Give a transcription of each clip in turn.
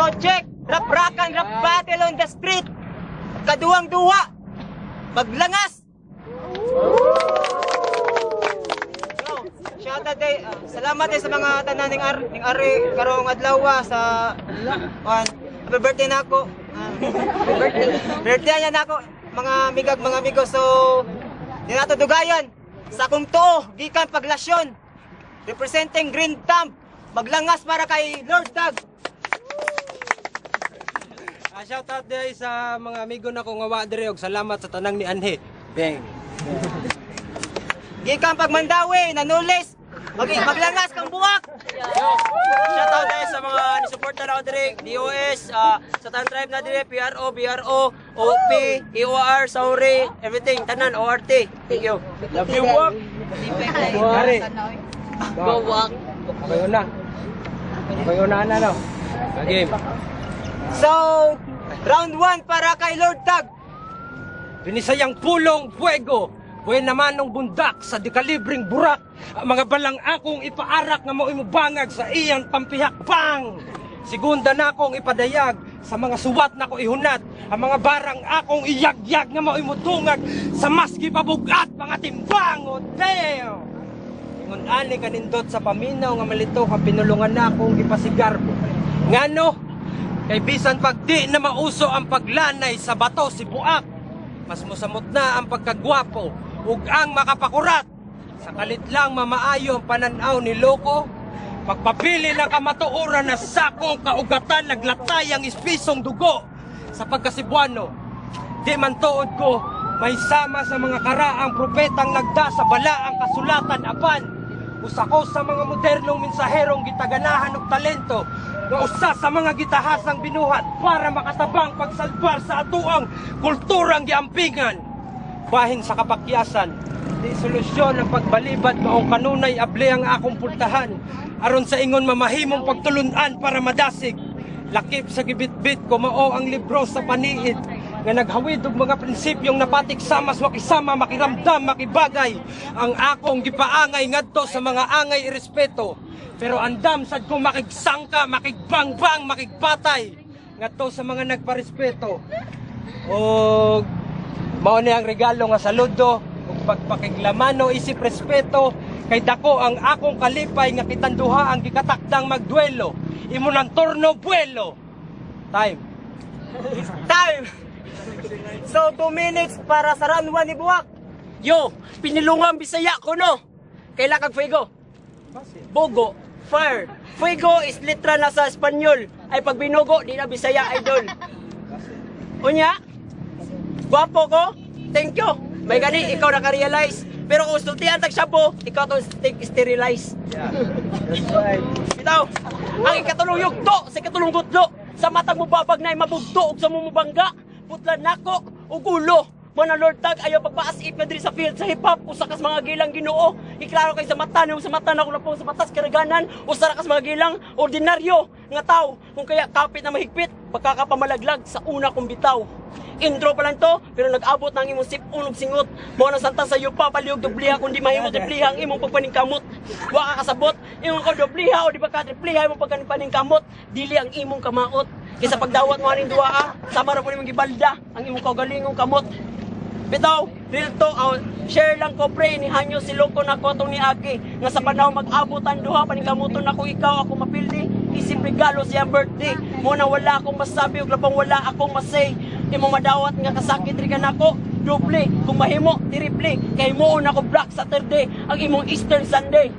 Yo, check! Rap-rakan, rap battle on the street! Kaduwang duwa! Maglangas! Yo, shout out day, salamat day sa mga tanan ning ari karong adlaw sa on happy birthday nako. Birthday niya nako, mga migag, mga amigo. So di nato dugayan sa akong tuo gikan Paglasyon, representing Green Thumb, maglangas para kay Lord Tag. Shout out day sa mga amigo nako nga wa diri og salamat sa tanang ni Anhe. Bang. Gikan Pagmandawi, Nanulis, maglangas kang Buwak. Yo, shout out tayo sa mga ni-support na ako diri, DOS, sa Tan Tribe na diri, PRO, BRO, OP, EOR, Sauri, everything, tanan, ORT. Thank you. Love you, Buwak. Ari. Go walk. Okay una. Okay una na no. Game. So round 1 para kay Lord Tag. Binisayang pulong fuego. Buwan naman ng bundak sa dekalibring burak. Ang mga balang akong ipaarak nga mao bangag sa iyang pampihak bang. Segunda na akong ipadayag sa mga suwat na ko ihunat. Ang mga barang akong iyagyag nga mao imutungag sa maski pabugat mga timbang. O damn! Ingon ani kanindot sa paminaw nga malito ka pinulungan na akong gipasigarbo. Ngano? Kay bisan pag di na mauso ang paglanay sa bato si Buak, mas musamot na ang pagkagwapo ug ang makapakurat. Sa kalit lang mamaayo ang pananaw ni Loko, pagpapili ng kamatuoran na sakong kaugatan naglatay ang espisong dugo sa pagkasibuano. Di man tuod ko may sama sa mga karaang propetang nagda sa balaang kasulatan apan usa ko sa mga modernong mensaherong gitaganahan og talento nga usa sa mga gitahasang binuhat para makatabang pagsalbar sa atuang kulturang giampingan. Bahin sa kapakyasan, di solusyon ang pagbalibad maong kanunay abli ang akong pultahan aron sa ingon mamahimong pagtulunan para madasig. Lakip sa gibitbit ko mao ang libro sa paniid nga naghawid og mga prinsipyong napatik sama makisama, makiramdam, makibagay. Ang akong gipaangay ngadto sa mga angay irespeto, pero andam sad ko makigsangka, makigbangbang, makigbatay ngadto sa mga nagparespeto. Og mao ni ang regalo nga saludo ug pagpakiglamano isip respeto kay dako ang akong kalipay nga kitanduha ang gikatakdang magduelo imo nang torno buelo. Time. Time. So 2 minutes para sa round 1 ni Buwak. Yo, pinilungan Bisaya ko no. Kaila kag fuego. Bogo, fire. Fuego is literal na sa Espanyol. Ay pag binugo, di na Bisaya, idol. Unya, gwapo ko, thank you. May gani, ikaw naka-realize. Pero kung sultian tag shampoo, ikaw tong sterilize. That's right. Bitaw, ang ikatulong yugto sa ikatulong gutlo, sa matag mo babag na mabugto ug sa mumubangga, putlan nako ug ulo. Mana Lord Tag ayaw pagpaasip na diri sa field sa hip hop usa kas mga gilang Ginoo. Iklaro kay sa mata nimo, sa mata nako na po sa batas karaganan usa ra kas mga gilang ordinaryo nga tawo kung kaya kapit na mahigpit pagkakapamalaglag sa una kong bitaw. Intro pa lang to, pero nag-abot na ang imong sip unog singot. Mo na santa sa yupa, palihog dobliha, kundi mahimo tripliha ang imong pagpaningkamot. Wa ka kasabot, imong ka dobliha o di ba ka tripliha imong pagpaningkamot, dili ang imong kamaot. Kaysa pagdawat mo aning duwa, sama ra po nimong gibalda ang imong kaugalingong kamot. Bitaw, real to, share lang ko pre, ni Hanyo si Loko na ko atong ni Aki, nga sa panahon mag-abot ang duha, paningkamuton nako ikaw, ako mapildi, isip regalo siyang birthday. Mo na wala akong masabi, ug labang wala akong masay. Imong madawat nga kasakit ri ka nako, doble, kung mahimo, triple, kay mo na ko Black Saturday, ang imong Eastern Sunday.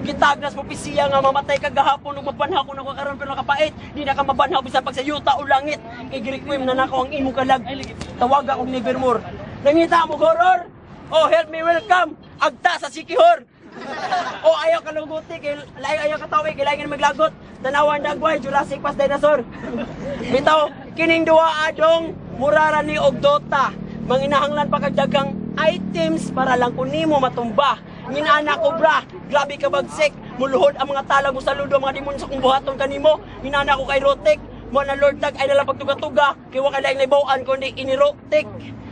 Gitagnas mo pisiya nga mamatay ka gahapon ug mabanhaw ko nako karon pero nakapait, di na ka mabanhaw bisan pag sa yuta o langit. Kay girequiem na nako ang imong kalag. Tawaga og nevermore. Nangita mo horror? Oh, help me welcome agta sa Sikihor. Oh, ayaw ka luguti kay layo ayaw ka tawi kay lain maglagot. Tanawan dagway Jurassic Park dinosaur. Bitaw kining duwa adong murara ni og Dota. Manginahanglan pa kag daghang items para lang kun nimo matumba. Nginana ko bra, grabe ka bagsik. Muluhod ang mga talag mo sa ludo, mga demon sa kung buhaton kanimo. Nginana ko kay Rotek. Mo na Lord Tag ay nalang pagtuga-tuga. Kay wa kay laing naibaw-an kundi inirotek.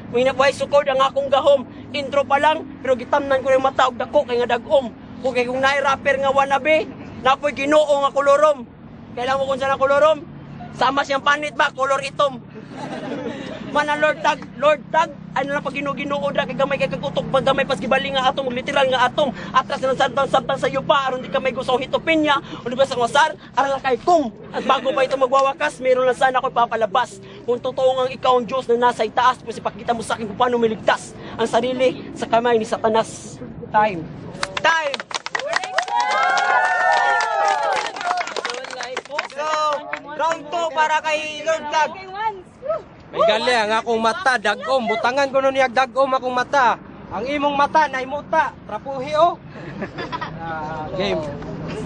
May sukod ang akong gahom. Intro pa lang, pero gitamnan ko yung mata og dako kay nga dag-om. Kung kay kung naay rapper nga wannabe, napoy Ginoo nga kolorom. Kailangan mo kung saan ang kolorom? Sama siyang panit ba, color itom. Mana Lord Tag, Lord Tag, ano lang pag Ginoo ra kay gamay kay kag utok pag gamay pas gibali nga atom, literal nga atom. Atras ng santang samtang sa yupa aron di ka may gusto hitopin niya. O di ba sa wasar, aral na kay kung. At bago pa ito magwawakas, meron lang sana ako ipapalabas. Kung totoo nga ikaw ang Diyos na nasa itaas, pues ipakita mo sa akin kung paano miligtas ang sarili sa kamay ni Satanas. Time. Time. So, round 2 para kay Lord Tag. May gali ang akong mata, dagom. Butangan ko nun niyag dagom akong mata. Ang imong mata, naimuta. Trapuhi oh. Ah, game.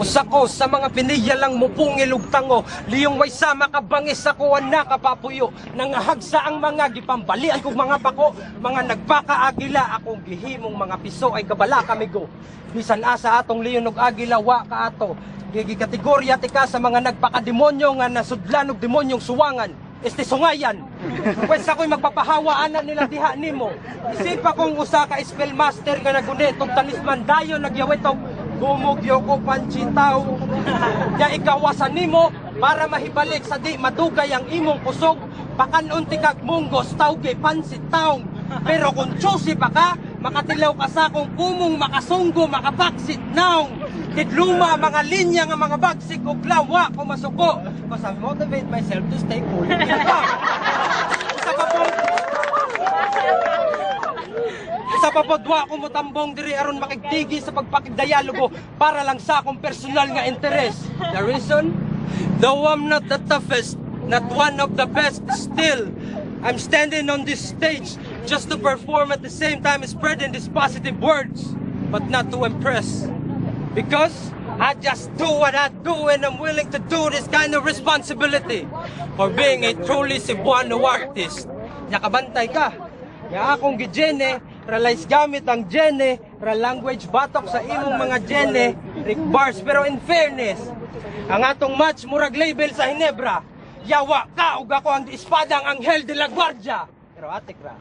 Usa ko sa mga piniya lang mupungil og tango. Liyong way sama kabangis ako ang nakapapuyo. Nangahagsa ang mga gipambalian kong mga pako. Mga nagpakaagila akong gihimong mga piso ay kabala kamigo. Bisan asa atong leon og agila wa ka ato. Gigi kategorya tika sa mga nagpakademonyo nga nasudlan og demonyong suwangan. Este sungayan. Pwes ako'y magpapahawa ana nila diha nimo. Isipa kong usa ka spellmaster nga nagunit og talisman dayon nagyawit og gumugyo ko panchitaw. Ya ikawasan nimo para mahibalik sa di madugay ang imong kusog. Pakanon ti kag munggos tawge pansit taong. Pero kung choosy pa ka, makatilaw ka sa akong kumong makasunggo, makapaksit naong. Tidluma mga linya nga mga bagsik og lawa ko masuko. Cause I motivate myself to stay cool. Isa pa po, duwa ko motambong diri aron makigtigi sa pagpakigdialogo para lang sa akong personal nga interes. The reason? Though I'm not the toughest, not one of the best, still, I'm standing on this stage just to perform at the same time spreading these positive words, but not to impress. Because I just do what I do and I'm willing to do this kind of responsibility for being a truly Cebuano artist. Nakabantay ka. Nga akong gijene, realize gamit ang gene, ra language batok sa imong mga gene, Rick bars. Pero in fairness, ang atong match murag label sa Hinebra. Yawa ka ug ako ang espadang Anghel de la Guardia. Pero atik ra.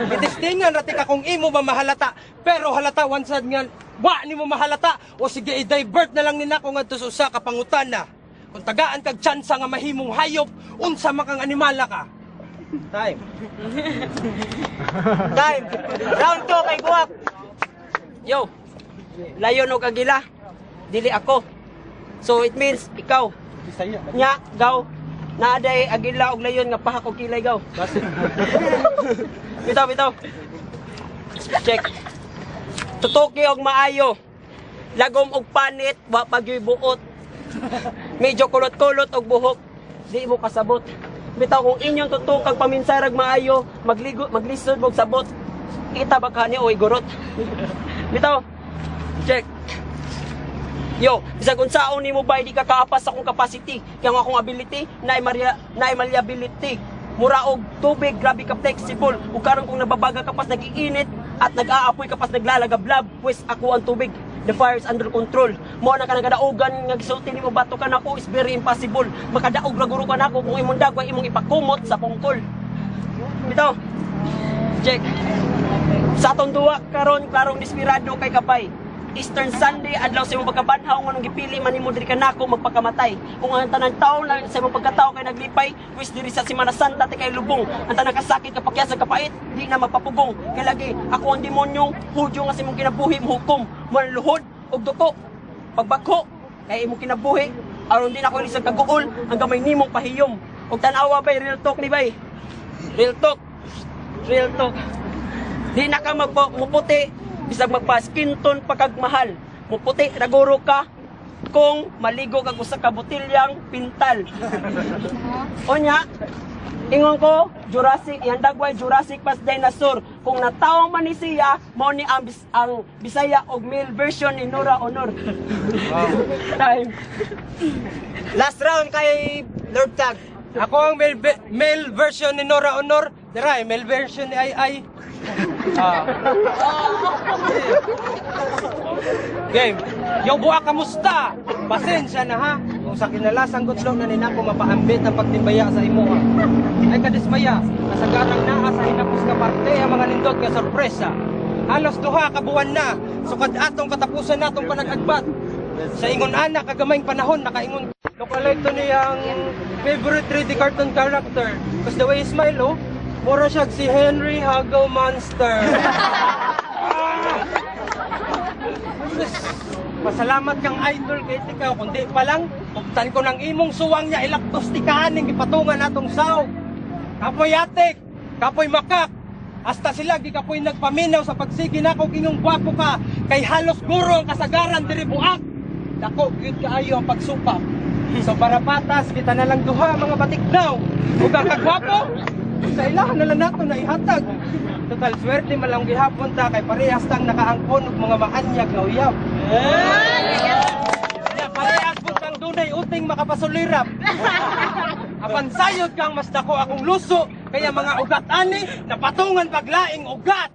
Itistingan ra tika kung imo ba mahalata, pero halata wansad nga wa nimo mahalata o sige i-divert na lang ni nako ngadto sa usa ka pangutana. Kung tagaan kag tsansa nga mahimong hayop, unsa makang animala ka? Time. Time. Round 2 kay Buwak. Yo, layon og agila, dili ako. So it means ikaw. Bisaya. Nya, gaw, naaday agila og layon nga pahak og kilay gaw. Bitaw, bitaw. Check. Tutuki og maayo. Lagom og panit, wa pa gyuy buot. Medyo kulot-kulot og buhok, di mo kasabot. Bitaw kung inyong tutukag paminsarag maayo, magligo, maglisod mo og sabot. Kita ba ka ni o igurot? Bitaw. Check. Yo, bisag unsaon nimo ba di ka kaapas sa akong capacity. Kaya ang akong ability naay malleability. Mura og tubig, grabe ka flexible. Ug karon kung nababaga ka pas nagiinit at nag-aapoy ka pas naglalagablab, pues ako ang tubig. The fire is under control. Mo na ka nagadaogan nga gisulti nimo bato ka nako is very impossible. Makadaog ra guro ka nako kung imong dagway imong ipakumot sa pungkol. Bitaw. Check. Sa atong duwa karon klarong desperado kay kapay. Eastern Sunday adlaw sa imong pagkabanhaw nganong gipili man nimo diri kanako magpakamatay. Kung ang tanang tawo na sa imong pagkatao kay naglipay, wis diri sa Semana Santa ti kay lubong. Ang tanang kasakit kapakyas sa kapait, di na magpapugong. Kay lagi ako ang demonyong Hudyo nga sa imong kinabuhi mohukom, manluhod og duko. Pagbagho kay imong kinabuhi aron di na ko ilisag kaguol ang gamay nimong pahiyom. Og tan-awa bay real talk ni bay. Real talk. Real talk. Di na ka magpa muputi bisag magpa skin tone pa kag mahal. Muputi raguro ka kung maligo kag usa ka botilyang pintal. Onya, ingon ko Jurassic, yang dagway Jurassic pas dinosaur. Kung natawo man ni siya, mao ni ang Bisaya og male version ni Nora Aunor. Time. Last round kay Lord Tag. Ako ang male version ni Nora Aunor. Dira, male version ni Ay Ay. Ah. Game. Yo, buwa, kamusta? Pasensya na ha. Kung sa kinalasang gutlo na ninako mapaambit ang pagtimbaya sa imuha. Ay kadismaya, kasagarang naa sa hinapos nga parte ang mga nindot nga sorpresa. Halos 2 ka buwan na, sukad atong katapusan natong panag-agbat. Sa ingon ana kagamayng panahon nakaingon Look alike to niyang favorite 3D cartoon character. 'Cause the way he smile, oh, mura siya si Henry Hagel Monster. Ah! Sus, pasalamat kang idol kay ikaw, kundi pa lang, pugtan ko ng imong suwang niya, ilaktos ti kaaning gipatungan atong saog. Kapoy atik, kapoy makak, hasta sila gikapoy nagpaminaw sa pagsige nako gingong gwapo ka, kay halos guro ang kasagaran diri buak. Dako gyud kaayo ang pagsupak. So para patas, kita na lang duha mga batiknaw. Ug ang kagwapo, sa ilahan na lang nato na ihatag. Total swerte man lang gihapon ta kay parehas tang nakaangkon og mga maanyag nga uyab. Ya, parehas pud tang dunay uting makapasulirap. Apan sayod kang mas dako akong luso, kaya mga ugat ani napatungan paglaing ugat.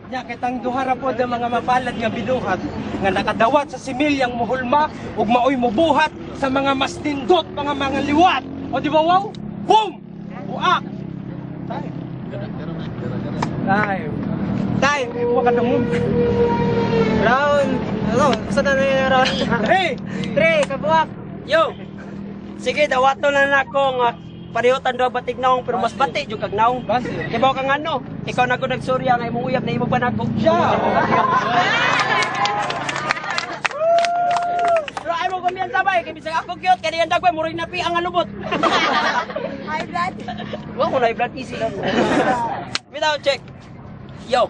Nya kitang duha ra pod ang mga mapalad nga binuhat nga nakadawat sa similyang muhulma ug maoy mubuhat sa mga mas nindot pa nga mga liwat. O di ba wow? Boom! Buak! Time. Time. Time. Wa ka dungog. Round, ano, basta na na round. Hey! 3, kabuak. Yo. Sige, dawato na nako nga pareho tan duha batig naong pero mas bati jud kag naong. Basi. Kay bawo kang ano, ikaw na ko nagsurya nga imong uyab na imo pa nako. Siya. Pero ay mo kumpiyansa bay, kay bisag ako cute kani ang dagway murag napi ang lubot. High blood. Wa ko na blood easy lang. Without check. Yo.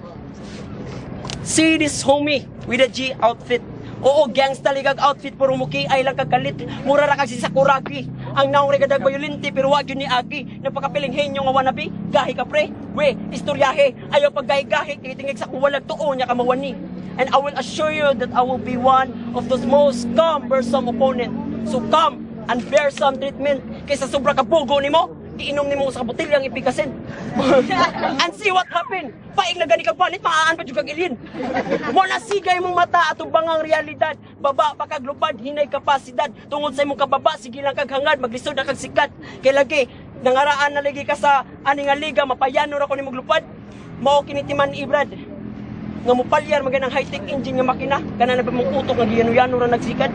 See this homie with a G outfit. Oo, gangsta ligag outfit pero muki ay lang kagalit. Mura ra kag si Sakuragi. Ang naong regadag bayulinti pero wa gyud ni Agi. Napakapiling henyo nga wannabe. Gahi ka pre. We, istoryahe. Ayaw paggahi-gahi kay tingig sa kuwalag tuo niya ka mawani. And I will assure you that I will be one of those most cumbersome opponent. So come and bear some treatment kaysa sobra ka bugo nimo. Giinom nimo sa botilyang ipikasin. And see what happened. Paig na gani kag panit, maaan pa jud kag ilin. Mo na sigay mong mata atong bangang realidad. Baba pa kag lupad, hinay kapasidad. Tungod sa imong kababa, sige lang kag hangad, maglisod na kag sikat. Kay lagi, nangaraan na lagi ka sa ani nga liga, mapayano ra ko nimo lupad. Mao kini timan ibrad. Nga mopalyar maganang high-tech engine nga makina, kana na ba mong utok nga giyano-yano ra nagsikad.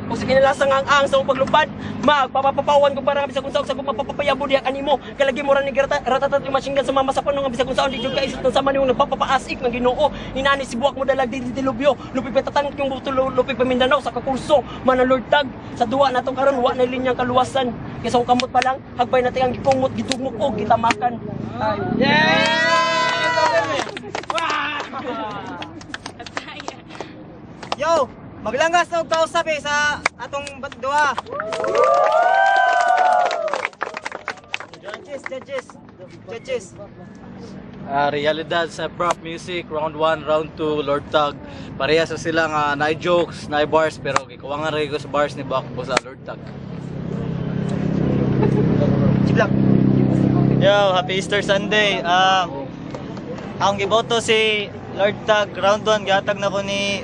O sa kinalasang ang ang sa mong paglupad, magpapapapawan ko para nga bisag kung saog sa kung mapapapayabo diha kanimo. Kalagi mo ra ni ratatat yung machine gun sa mama sa pano nga bisag kung saon di jud ka isot ng sama nimong nagpapapaasik ng Ginoo. Inani si buwak mo dalag di dilubyo. Lupi pa tatang yung buto lupi pa Mindanao sa kakurso mana Lord Tag sa duwa nato karon wa na linyang kaluwasan. Kaysa kung kamot pa lang hagbay natin ang gikumot gidugmok og gitamakan. Yeah! Wow! Yo, maglangas na og kausap eh sa atong duha. Judges, judges, judges. Ah, realidad sa prop music, round 1, round 2, Lord Tag. Parehas sa sila nga naay jokes, naay bars, pero gikuwangan ra ko sa bars ni Buak sa Lord Tag. Jiblak. Yo, happy Easter Sunday. Ang giboto si Lord Tag round 1 gihatag na ko ni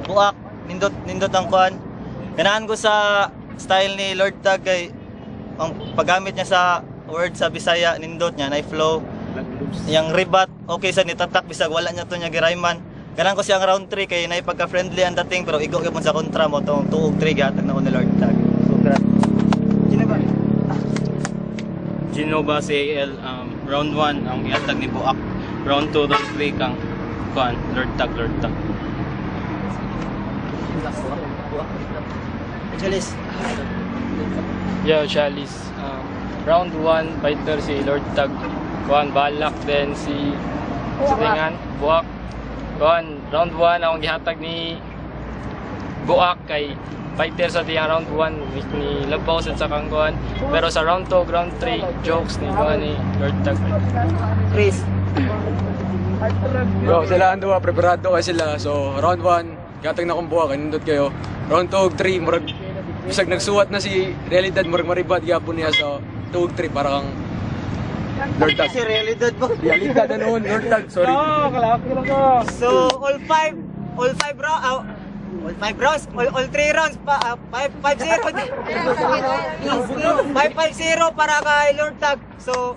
Buak. Nindot nindot ang kuan. Ganahan ko sa style ni Lord Tag kay ang paggamit niya sa word sa Bisaya nindot niya na flow. Yang ribat okay sa nitatak bisag wala niya to niya girayman. Ganahan ko siyang round 3 kay nay pagka friendly ang dating pero igo gyud sa kontra mo tong 2 ug 3 gihatag na ko ni Lord Tag. Sino ba? Genova CAL, round 1 ang gihatag ni Buak, round 2, round 3 kang kuan Lord Tag, Lord Tag. Angelis. Yo, Chalice, round 1 fighter si Lord Tag, kuan balak then si sa tingan Buak. Kuan round 1 akong gihatag ni Buak kay fighter sa tiyang round 1 with ni labaw sa kang kuan, pero sa round 2, round 3 jokes ni kuan ni Lord Tag. Chris. Bro, sila ang duha, preparado kay sila. So, round 1, gatag na kong buwak, nindot kayo. Round 2 ug 3, murag bisag nagsuwat na si Realidad, murag maribat gyapon niya. So, 2 ug 3 para kang Lord Tag. Si realidad ba? Realidad ano, Lord Tag, sorry. No, kalaki lang ko. So, all five round, all five rounds, all three rounds, pa, 5-5-0. 5-5-0 para kay Lord Tag. So,